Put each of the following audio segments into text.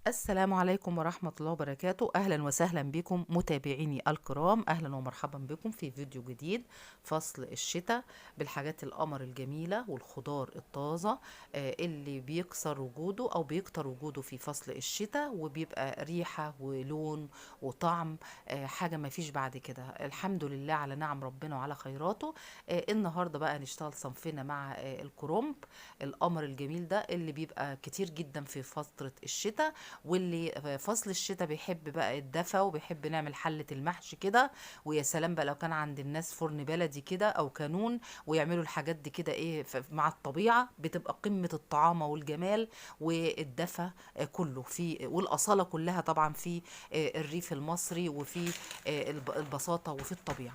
السلام عليكم ورحمة الله وبركاته. أهلا وسهلا بكم متابعيني الكرام، أهلا ومرحبا بكم في فيديو جديد. فصل الشتاء بالحاجات القمر الجميلة والخضار الطازة اللي بيكسر وجوده أو بيكتر وجوده في فصل الشتاء، وبيبقى ريحة ولون وطعم، حاجة ما فيش بعد كده. الحمد لله على نعم ربنا وعلى خيراته. النهاردة بقى هنشتغل صنفنا مع الكرنب القمر الجميل ده اللي بيبقى كتير جدا في فترة الشتاء، واللي فصل الشتاء بيحب بقى الدفا وبيحب نعمل حلة المحشي كده. ويا سلام بقى لو كان عند الناس فرن بلدي كده او كانون ويعملوا الحاجات دي كده ايه مع الطبيعة، بتبقى قمة الطعامة والجمال والدفا كله في، والأصالة كلها طبعا في الريف المصري وفي البساطة وفي الطبيعة.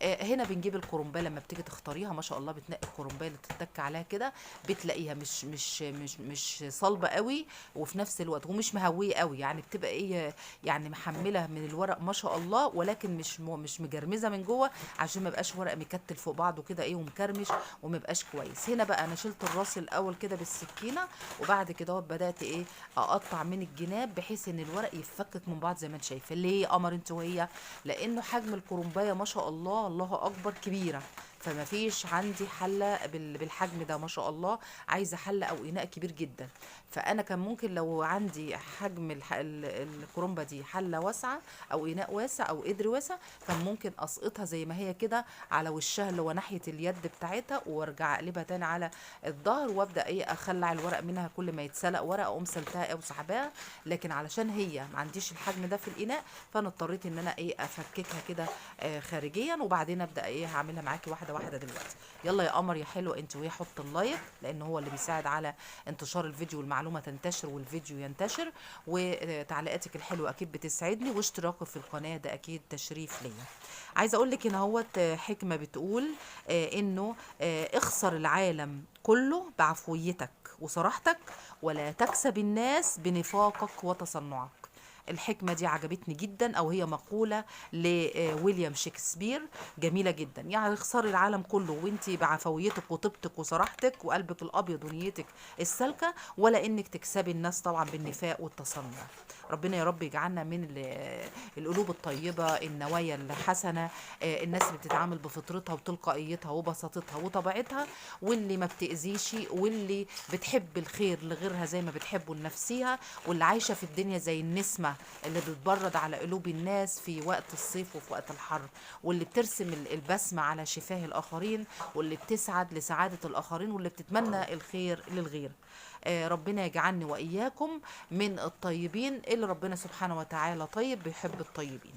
هنا بنجيب الكرنباية لما بتيجي تختاريها ما شاء الله، بتنقي الكرنباية اللي تتك عليها كده، بتلاقيها مش مش مش مش صلبة قوي، وفي نفس الوقت ومش مهوية قوي، يعني بتبقى ايه، يعني محملة من الورق ما شاء الله، ولكن مش مجرمزة من جوه عشان ما يبقاش ورق مكتل فوق بعضه كده ايه ومكرمش وما يبقاش كويس. هنا بقى انا شلت الراس الاول كده بالسكينة، وبعد كده بدأت ايه اقطع من الجناب بحيث ان الورق يتفكك من بعض زي ما انت شايفه. ليه يا قمر انت وهي؟ لانه حجم الكرنبايه ما شاء الله الله اكبر كبيرة، فما فيش عندي حله بالحجم ده ما شاء الله، عايزه حله او اناء كبير جدا. فانا كان ممكن لو عندي حجم الكرنبه دي حله واسعة او اناء واسع او قدر واسع، كان ممكن اسقطها زي ما هي كده على وشها اللي هو ناحية اليد بتاعتها، وارجع اقلبها تاني على الظهر، وابدا ايه اخلع الورق منها كل ما يتسلق ورقة اقوم سلتها او سحباها. لكن علشان هي ما عنديش الحجم ده في الاناء، فانا اضطريت ان انا ايه افككها كده خارجيا، وبعدين ابدا ايه هعملها معاكي واحدة واحدة دلوقتي. يلا يا قمر يا حلو انت وهي، حط ال like لان هو اللي بيساعد على انتشار الفيديو والمعلومه تنتشر والفيديو ينتشر، وتعليقاتك الحلوة اكيد بتسعدني، واشتراكك في القناة ده اكيد تشريف ليا. عايزه اقول لك ان اهوت حكمه بتقول انه اخسر العالم كله بعفويتك وصراحتك، ولا تكسب الناس بنفاقك وتصنعك. الحكمة دي عجبتني جدا، أو هي مقولة لويليام شكسبير جميلة جدا. يعني اخسري العالم كله وانتي بعفويتك وطيبتك وصراحتك وقلبك الأبيض ونيتك السالكة، ولا انك تكسبي الناس طبعا بالنفاق والتصنع. ربنا يا رب يجعلنا من القلوب الطيبة، النوايا الحسنة، الناس اللي بتتعامل بفطرتها وتلقائيتها وبساطتها وطبيعتها، واللي ما بتأذيش، واللي بتحب الخير لغيرها زي ما بتحبه لنفسيها، واللي عايشة في الدنيا زي النسمة اللي بتبرد على قلوب الناس في وقت الصيف وفي وقت الحر، واللي بترسم البسمة على شفاه الآخرين، واللي بتسعد لسعادة الآخرين، واللي بتتمنى الخير للغير. ربنا يجعلني وإياكم من الطيبين اللي ربنا سبحانه وتعالى طيب بيحب الطيبين.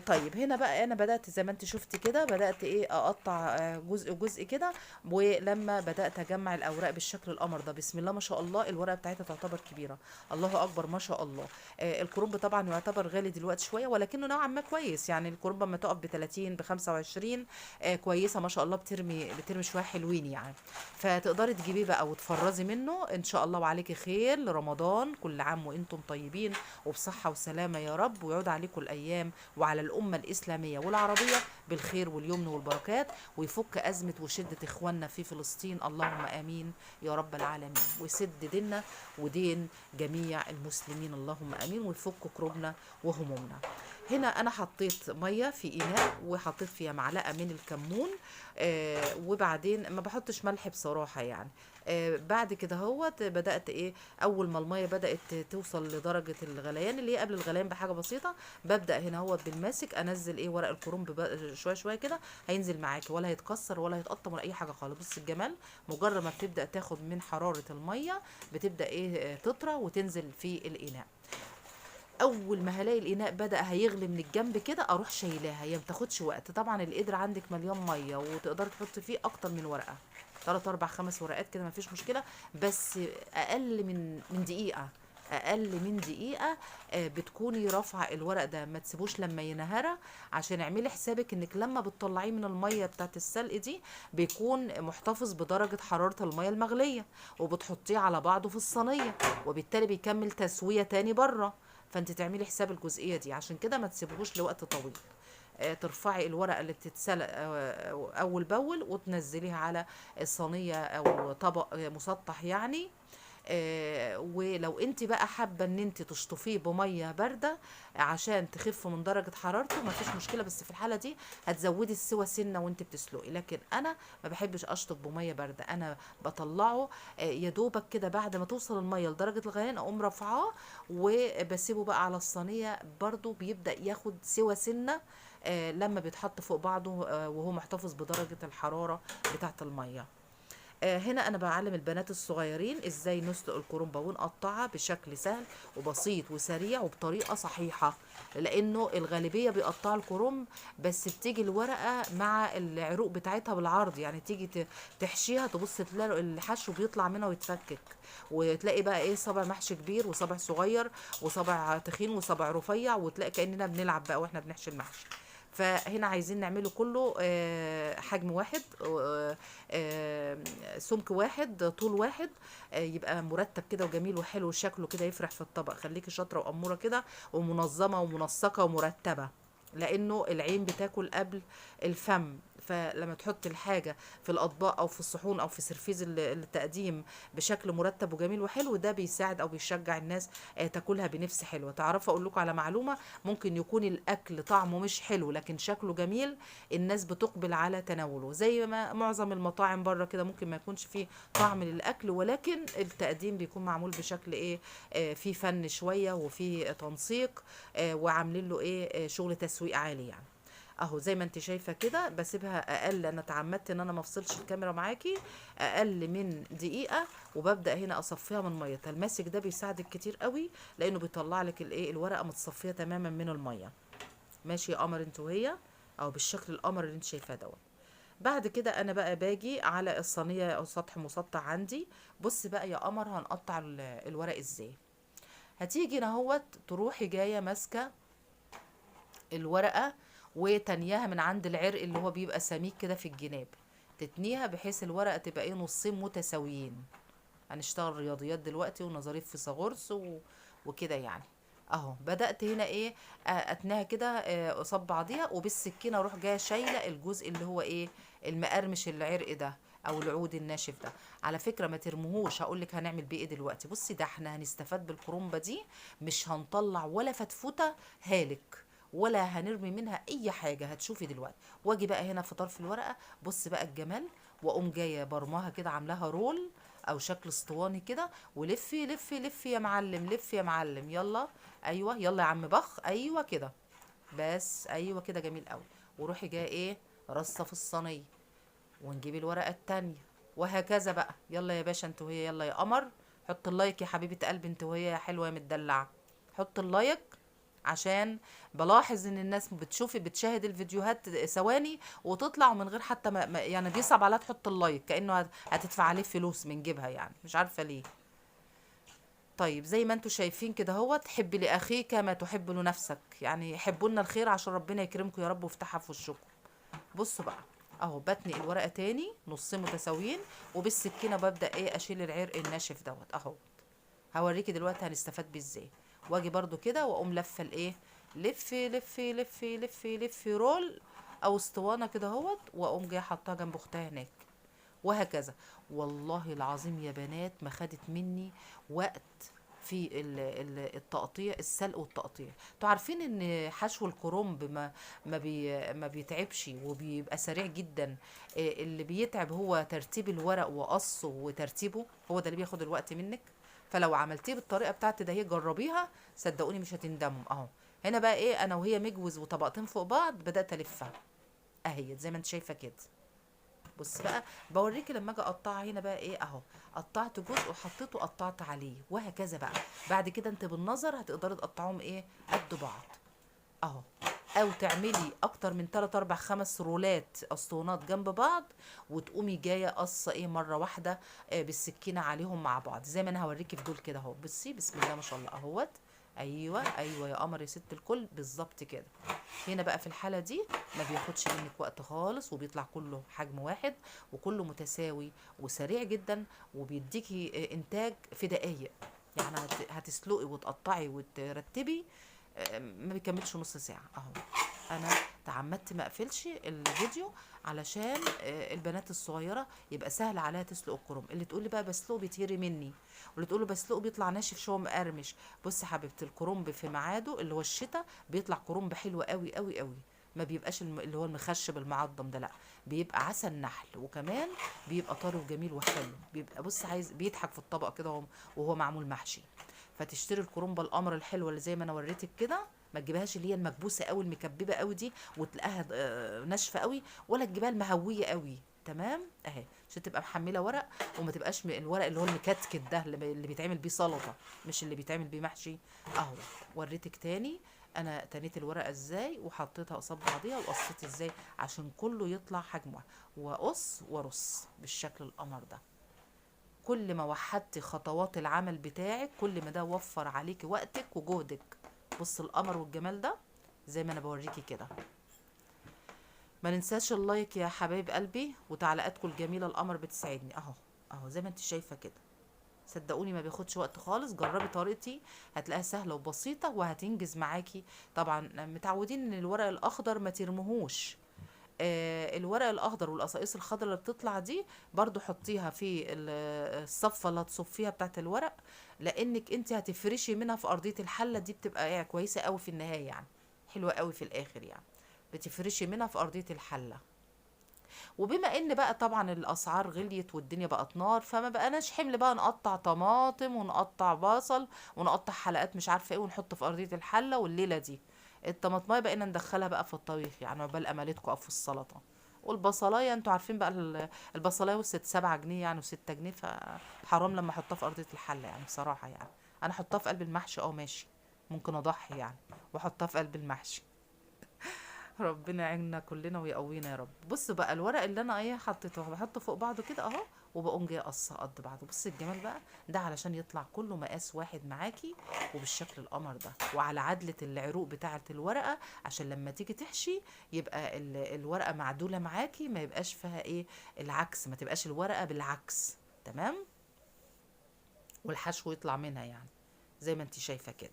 طيب هنا بقى انا بدأت زي ما انت شفتي كده، بدأت ايه اقطع جزء جزء كده، ولما بدأت اجمع الاوراق بالشكل القمر ده بسم الله ما شاء الله، الورقة بتاعتها تعتبر كبيرة، الله اكبر ما شاء الله. الكرنب طبعا يعتبر غالي دلوقتي شوية، ولكنه نوعا ما كويس، يعني الكرنب اما تقف ب 30 ب 25 كويسة ما شاء الله، بترمي شوية حلوين يعني، فتقدري تجيبيه بقى وتفرزي منه ان شاء الله. وعليكي خير لرمضان، كل عام وانتم طيبين وبصحة وسلامة يا رب، ويعود عليكم الايام وعلى الأمة الإسلامية والعربية بالخير واليمن والبركات، ويفك أزمة وشدة إخواننا في فلسطين، اللهم آمين يا رب العالمين، ويسد ديننا ودين جميع المسلمين اللهم آمين، ويفك كروبنا وهمومنا. هنا أنا حطيت مية في إناء وحطيت فيها معلقة من الكمون، وبعدين ما بحطش ملح بصراحة يعني. بعد كده هوت بدأت ايه اول ما المية بدأت توصل لدرجة الغليان اللي هي قبل الغليان بحاجة بسيطة، ببدأ هنا هوت بالماسك انزل ايه ورق الكرنب شوية شوية كده، هينزل معاكي ولا هيتكسر ولا هيتقطم ولا اي حاجة خالص. بص الجمال، مجرد ما بتبدأ تاخد من حرارة المية بتبدأ ايه تطرى وتنزل في الإناء. اول ما هلاقي الاناء بدا هيغلي من الجنب كده اروح شايلاها، هي ما بتاخدش وقت طبعا، القدر عندك مليان مية وتقدري تحطي فيه اكتر من ورقة، 3 4 5 ورقات كده ما فيش مشكلة، بس اقل من دقيقة، اقل من دقيقة بتكوني رافعه الورق ده، ما تسيبوش لما ينهرى، عشان اعملي حسابك انك لما بتطلعيه من المية بتاعت السلق دي بيكون محتفظ بدرجة حرارة المية المغليه، وبتحطيه على بعضه في الصينية، وبالتالي بيكمل تسويه تاني بره، فانت تعملي حساب الجزئية دي، عشان كده ما تسيبهوش لوقت طويل. ترفعي الورقة اللي بتتسلق اول باول وتنزليها على الصينية او طبق مسطح يعني، ولو انت بقى حابة ان انت تشطفيه بميه باردة عشان تخف من درجه حرارته مفيش مشكلة، بس في الحالة دي هتزودي السوى سنة وانت بتسلقي. لكن انا ما بحبش اشطف بميه باردة، انا بطلعه يا دوبك كده بعد ما توصل المية لدرجة الغليان اقوم رافعاه وبسيبه بقى على الصينية، برضو بيبدا ياخد سوى سنة لما بيتحط فوق بعضه وهو محتفظ بدرجة الحرارة بتاعه المية. هنا انا بعلم البنات الصغيرين ازاي نسلق الكرنبه ونقطعها بشكل سهل وبسيط وسريع وبطريقة صحيحه، لانه الغالبية بيقطعوا الكرنب بس بتيجي الورقة مع العروق بتاعتها بالعرض، يعني تيجي تحشيها تبص تلاقي الحشو بيطلع منها ويتفكك، وتلاقي بقى ايه صابع محشي كبير وصابع صغير وصابع تخين وصابع رفيع، وتلاقي كاننا بنلعب بقى واحنا بنحشي المحشي. فهنا عايزين نعمله كله حجم واحد، سمك واحد، طول واحد، يبقى مرتب كده وجميل وحلو وشكله كده يفرح في الطبق. خليكي شاطرة واموره كده ومنظمة ومنسقه ومرتبة، لانه العين بتاكل قبل الفم. فلما تحط الحاجة في الاطباق او في الصحون او في سرفيز التقديم بشكل مرتب وجميل وحلو، ده بيساعد او بيشجع الناس تاكلها بنفس حلوة. تعرفوا اقول لكم على معلومة، ممكن يكون الاكل طعمه مش حلو لكن شكله جميل، الناس بتقبل على تناوله، زي ما معظم المطاعم بره كده ممكن ما يكونش فيه طعم للاكل ولكن التقديم بيكون معمول بشكل ايه، فيه فن شوية وفيه تنسيق، وعاملين له ايه، شغل تسويق عالي يعني. اهو زي ما انت شايفه كده بسيبها اقل، انا اتعمدت ان انا ما افصلش الكاميرا معاكي، اقل من دقيقة، وببدا هنا اصفيها من ميتها. الماسك ده بيساعدك كتير قوي لانه بيطلع لك الايه الورقة متصفيه تماما من المية. ماشي يا قمر انت وهي، او بالشكل القمر اللي انت شايفاه دوت. بعد كده انا بقى باجي على الصينية او سطح مسطح عندي. بص بقى يا قمر هنقطع الورق ازاي. هتيجي اهوت تروحي جاية ماسكه الورقة وتنياها من عند العرق اللي هو بيبقى سميك كده في الجناب، تتنيها بحيث الورقة تبقى ايه نصين متساويين. هنشتغل رياضيات دلوقتي ونظريه فيثاغورس وكده يعني. اهو بدات هنا ايه اتناها كده قصاد بعضيها، وبالسكينه اروح جاية شايله الجزء اللي هو ايه المقرمش العرق ده او العود الناشف ده. على فكرة ما ترموهوش، هقول لك هنعمل بيه ايه دلوقتي. بصي ده احنا هنستفاد بالكرنبه دي، مش هنطلع ولا فتفوته هالك ولا هنرمي منها اي حاجة، هتشوفي دلوقتي. واجي بقى هنا في طرف الورقة، بص بقى الجمال، واقوم جاية برماها كده عاملاها رول او شكل اسطواني كده، ولفي لفي لفي يا معلم، لفي يا معلم، يلا ايوه يلا يا عم بخ، ايوه كده بس، ايوه كده جميل قوي. وروحي جاية ايه رصه في الصينية، ونجيب الورقة التانية وهكذا بقى. يلا يا باشا انت وهي، يلا يا قمر، حط ال like يا حبيبه قلبي انت وهي يا حلوة يا متدلعه، حط ال like عشان بلاحظ ان الناس بتشوفي بتشاهد الفيديوهات ثواني وتطلع من غير حتى ما يعني بيصعب عليها تحط ال like، كانه هتدفع عليه فلوس من جيبها يعني، مش عارفه ليه. طيب زي ما انتم شايفين كده اهوت، حب لاخيك ما تحب لنفسك، يعني حبوا لنا الخير عشان ربنا يكرمكم يا رب ويفتحها في وشكم. بصوا بقى اهو بتني الورقة تاني نصين متساويين، وبالسكينه ببدا ايه اشيل العرق الناشف دوت اهو. هوريكي دلوقتي هنستفاد بيه ازاي. واجي برضو كده واقوم لفه الايه، لفي لفي لفي لفي لفي رول او اسطوانة كده اهوت، واقوم جاية حطاها جنب اختها هناك وهكذا. والله العظيم يا بنات ما خدت مني وقت في التقطيع، السلق والتقطيع. انتوا عارفين ان حشو الكرنب ما بيتعبش وبيبقى سريع جدا. اللي بيتعب هو ترتيب الورق وقصة وترتيبه، هو ده اللي بياخد الوقت منك. فلو عملتيه بالطريقة بتاعتي ده هي جربيها صدقوني مش هتندموا. اهو هنا بقى ايه انا وهي مجوز وطبقتين فوق بعض، بدات الفها اهي زي ما انت شايفه كده. بص بقى بوريكي لما اجي اقطعها هنا بقى ايه اهو، قطعت جزء وحطيته قطعت عليه وهكذا بقى. بعد كده انت بالنظر هتقدري تقطعهم ايه قد بعض اهو، او تعملي اكتر من 3 4 5 رولات اسطوانات جنب بعض، وتقومي جاية قصة ايه مرة واحدة بالسكينة عليهم مع بعض زي ما انا هوريكي في دول كده اهو. بصي بسم الله ما شاء الله اهوت، ايوه ايوه يا قمر يا ست الكل بالظبط كده. هنا بقى في الحالة دي ما بياخدش منك وقت خالص، وبيطلع كله حجم واحد وكله متساوي وسريع جدا، وبيديكي انتاج في دقايق. يعني هتسلقي وتقطعي وترتبي ما بيكملش نص ساعة اهو. انا تعمدت ما اقفلش الفيديو علشان البنات الصغيرة يبقى سهل عليها تسلق الكرنب. اللي تقولي بقى بسلقه بيتهري مني، واللي تقولي بسلقه بيطلع ناشف شوية مقرمش. بصي حبيبتي، الكرنب في ميعاده اللي هو الشتاء بيطلع كرنب حلو قوي قوي قوي، ما بيبقاش اللي هو المخشب المعضم ده، لا بيبقى عسل نحل، وكمان بيبقى طري وجميل وحلو، بيبقى بص عايز بيضحك في الطبق كده وهو معمول محشي. فتشتري الكرنبه القمر الحلوة اللي زي ما انا وريتك كده، ما تجيبهاش اللي هي المكبوسه قوي المكببه قوي دي وتلاقيها ناشفة قوي، ولا تجيبها المهويه قوي. تمام اهي، عشان تبقى محمله ورق وما تبقاش الورق اللي هو المكتكت ده اللي بيتعمل بيه سلطة، مش اللي بيتعمل بيه محشي. اهو وريتك تاني انا تنيت الورقة ازاي وحطيتها قصاد بعضيها وقصيت ازاي عشان كله يطلع حجمه واحد، واقص وارص بالشكل القمر ده. كل ما وحدتي خطوات العمل بتاعك كل ما ده وفر عليكي وقتك وجهدك. بص القمر والجمال ده زي ما انا بوريكي كده. ما ننساش ال like يا حبايب قلبي، وتعليقاتكم الجميلة القمر بتسعدني. اهو اهو زي ما انت شايفه كده، صدقوني ما بياخدش وقت خالص. جربي طريقتي هتلاقيها سهلة وبسيطة وهتنجز معاكي. طبعا متعودين ان الورق الاخضر ما ترموهوش، الورق الاخضر والقصاقيص الخضراء اللي بتطلع دي برضو حطيها في الصفة اللي هتصفيها بتاعت الورق، لانك انت هتفرشي منها في ارضية الحلة دي، بتبقى كويسة قوي في النهاية يعني، حلوة قوي في الاخر يعني، بتفرشي منها في ارضية الحلة. وبما ان بقى طبعا الاسعار غليت والدنيا بقت نار، فما بقناش حمل بقى نقطع طماطم ونقطع بصل ونقطع حلقات مش عارفه ايه ونحط في ارضية الحلة، والليلة دي الطماطمايه بقينا ندخلها بقى في الطبيخ يعني، عقبال امالتكم او في السلطة. والبصلايه انتوا عارفين بقى البصلايه وصلت 7 جنيه يعني و6 جنيه، فحرام لما احطها في ارضية الحلة يعني بصراحة يعني. انا احطها في قلب المحشي ماشي، ممكن اضحي يعني واحطها في قلب المحشي. ربنا يعيننا كلنا ويقوينا يا رب. بص بقى الورق اللي انا حطيته بحطه فوق بعضه كده اهو، وبقوم جاية قصة قد بعضه. بص الجمال بقى ده علشان يطلع كله مقاس واحد معاكي وبالشكل القمر ده، وعلى عدله العروق بتاعه الورقة، عشان لما تيجي تحشي يبقى الورقة معدوله معاكي، ما يبقاش فيها العكس، ما تبقاش الورقة بالعكس. تمام، والحشو يطلع منها يعني زي ما انت شايفه كده.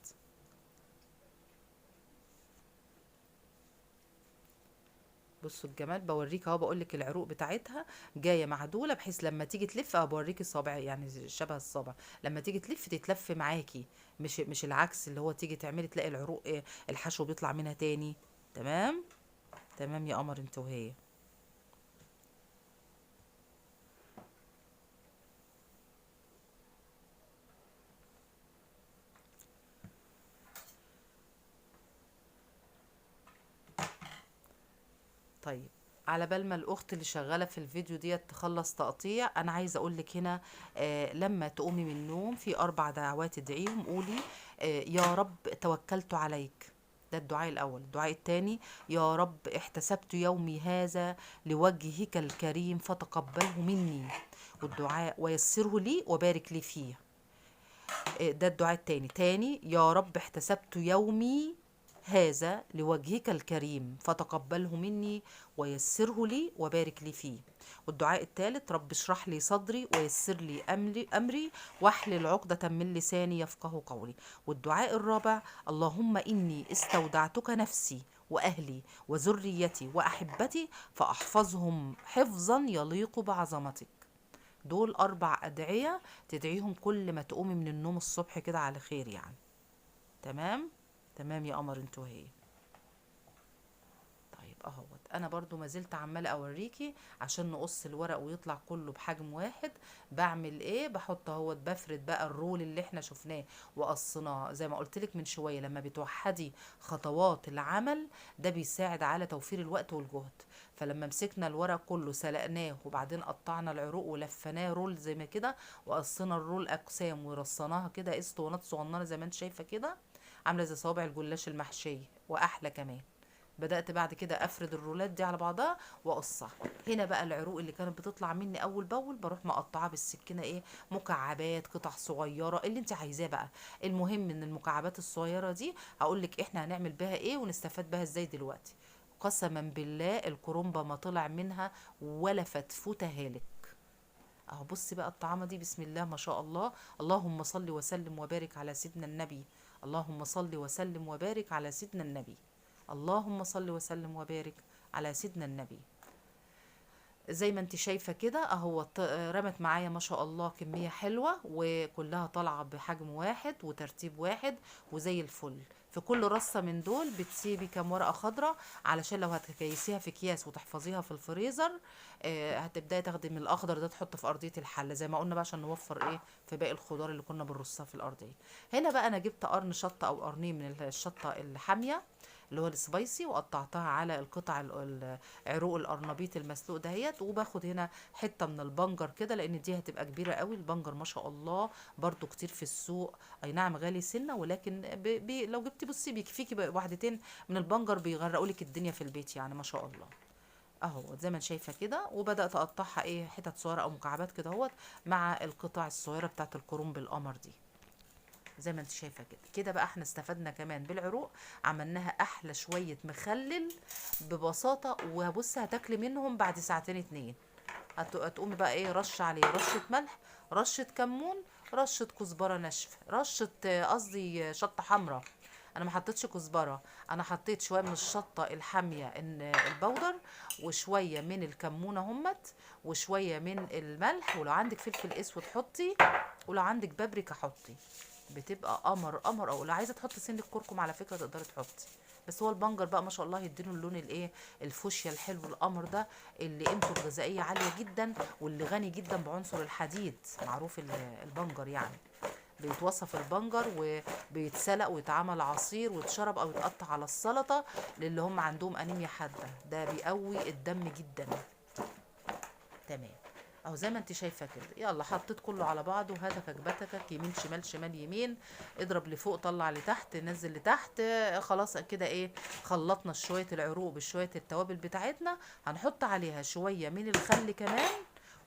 بصوا الجمال، بوريك اهو، بقول لك العروق بتاعتها جاية معدوله، بحيث لما تيجي تلف اهو بوريكي الصابع يعني شبه الصابع، لما تيجي تلف تتلف معاكي، مش العكس اللي هو تيجي تعملي تلاقي العروق الحشو بيطلع منها تاني. تمام تمام يا قمر انت وهي. طيب على بال ما الاخت اللي شغالة في الفيديو ديت تخلص تقطيع، انا عايزه اقول لك هنا، لما تقومي من النوم في 4 دعوات تدعيهم. قولي، يا رب توكلت عليك، ده الدعاء الاول. الدعاء الثاني، يا رب احتسبت يومي هذا لوجهك الكريم فتقبله مني، والدعاء ويسره لي وبارك لي فيه، ده الدعاء الثاني. تاني، يا رب احتسبت يومي هذا لوجهك الكريم فتقبله مني ويسره لي وبارك لي فيه. والدعاء الثالث، رب اشرح لي صدري ويسر لي أمري واحلل عقدة من لساني يفقه قولي. والدعاء الرابع، اللهم إني استودعتك نفسي وأهلي وذريتي وأحبتي فأحفظهم حفظا يليق بعظمتك. دول 4 أدعية تدعيهم كل ما تقومي من النوم الصبح كده على خير يعني. تمام تمام يا قمر انتوا هي. طيب اهوت، انا برضو ما زلت عماله اوريكي عشان نقص الورق ويطلع كله بحجم واحد. بعمل ايه؟ بحط اهوت، بفرد بقى الرول اللي احنا شفناه وقصيناه زي ما قلت لك من شوية. لما بتوحدي خطوات العمل ده بيساعد على توفير الوقت والجهد. فلما مسكنا الورق كله سلقناه وبعدين قطعنا العروق ولفناه رول زي ما كده، وقصينا الرول اقسام ورصيناها كده اسطوانات صغننه زي ما انت شايفه كده، عامله زي صوابع الجلاش المحشيه واحلى كمان. بدأت بعد كده أفرد الرولات دي على بعضها وأقصها. هنا بقى العروق اللي كانت بتطلع مني أول بأول بروح مقطعها بالسكينة مكعبات، قطع صغيرة اللي انت عايزاه بقى. المهم إن المكعبات الصغيرة دي هقول لك إحنا هنعمل بها إيه ونستفاد بها إزاي دلوقتي. قسما بالله الكرنبة ما طلع منها ولا فتفوتة هالك. اهو بصي بقى الطعامة دي، بسم الله ما شاء الله، اللهم صل وسلم وبارك على سيدنا النبي، اللهم صل وسلم وبارك على سيدنا النبي. اللهم صل وسلم وبارك على سيدنا النبي. زي ما انت شايفه كده اهو، رمت معايا ما شاء الله كمية حلوة، وكلها طالعه بحجم واحد وترتيب واحد وزي الفل. في كل رصه من دول بتسيبي كام ورقة خضراء، علشان لو هتكيسيها في اكياس وتحفظيها في الفريزر، هتبداي تاخدي من الاخضر ده تحطه في ارضية الحلة زي ما قلنا بقى، عشان نوفر ايه في باقي الخضار اللي كنا بنرصها في الارضية. هنا بقى انا جبت قرن شطه او قرنين من الشطه الحامية اللي هو ال spicy، وقطعتها على القطع عروق القرنبيط المسلوق دهيت. وباخد هنا حتة من البنجر كده، لان دي هتبقى كبيرة قوي. البنجر ما شاء الله برضو كتير في السوق، اي نعم غالي سنة، ولكن بي لو جبتي بصي بيكفيكي واحدتين من البنجر بيغرقوا لك الدنيا في البيت يعني ما شاء الله. اهو زي ما انت شايفه كده. وبدات اقطعها ايه حتت صغيرة او مكعبات كده اهوت مع القطع الصغيرة بتاعت الكرنب القمر دي زي ما انت شايفه كده. كده بقى احنا استفدنا كمان بالعروق، عملناها احلى شوية مخلل ببساطة. وهبص هتاكلي منهم بعد ساعتين اتنين، هتقومي بقى ايه رشه عليه رشه ملح، رشه كمون، رشه كزبره ناشفة، رشه قصدي شطه حمراء. انا ما حطيتش كزبره، انا حطيت شوية من الشطه الحامية البودر، وشوية من الكمونه همت، وشوية من الملح، ولو عندك فلفل اسود حطي، ولو عندك بابريكا حطي، بتبقى قمر قمر. او لو عايزه تحطي سن الكركم على فكرة تقدري تحطي، بس هو البنجر بقى ما شاء الله يديله اللون الايه الفوشيا الحلو القمر ده، اللي قيمته الغذائية عالية جدا، واللي غني جدا بعنصر الحديد. معروف البنجر يعني بيتوصف البنجر وبيتسلق ويتعمل عصير ويتشرب او يتقطع على السلطة للي هم عندهم انيميا حادة، ده بيقوي الدم جدا. تمام اهو زي ما انت شايفه كده. يلا حطيت كله على بعضه، هاتكك بتكك يمين شمال شمال يمين، اضرب لفوق طلع لتحت نزل لتحت. خلاص كده ايه خلطنا شوية العروق بشوية التوابل بتاعتنا. هنحط عليها شوية من الخل كمان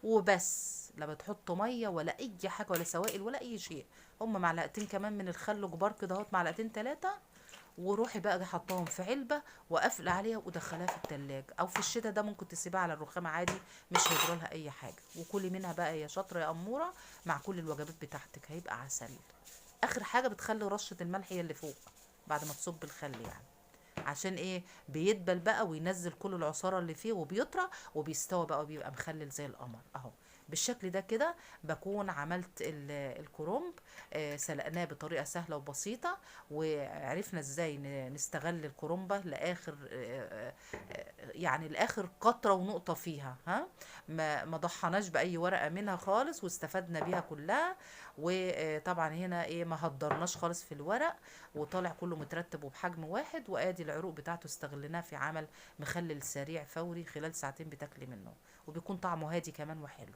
وبس، لا بتحطوا مية ولا اي حاجة ولا سوائل ولا اي شيء، هم معلقتين كمان من الخل كبار كده اهوت، معلقتين 3، وروحي بقى حطاهم في علبة وقافله عليها ودخلها في التلاجة، او في الشتاء ده ممكن تسيبها على الرخامه عادي مش هيجرى لها اي حاجة. وكلي منها بقى يا شاطرة يا اموره مع كل الوجبات بتاعتك، هيبقى عسل. اخر حاجة بتخلي رشه الملح هي اللي فوق بعد ما تصب الخل يعني، عشان ايه بيدبل بقى وينزل كل العصاره اللي فيه وبيطرى وبيستوى بقى وبيبقى مخلل زي القمر اهو. بالشكل ده كده بكون عملت الكرنب، سلقناه بطريقة سهلة وبسيطة، وعرفنا ازاي نستغل الكرنبه لاخر، يعني لاخر قطرة ونقطة فيها، ها ما ضحناش باي ورقة منها خالص، واستفدنا بيها كلها. وطبعا هنا ايه ما هدرناش خالص في الورق، وطالع كله مترتب وبحجم واحد. وادي العروق بتاعته استغلناها في عمل مخلل سريع فوري خلال ساعتين بتاكلي منه، وبيكون طعمه هادي كمان وحلو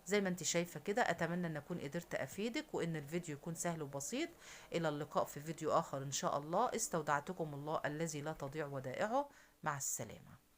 زي ما انت شايفة كده. اتمنى ان اكون قدرت افيدك، وان الفيديو يكون سهل وبسيط. الى اللقاء في فيديو اخر ان شاء الله. استودعتكم الله الذي لا تضيع ودائعه. مع السلامة.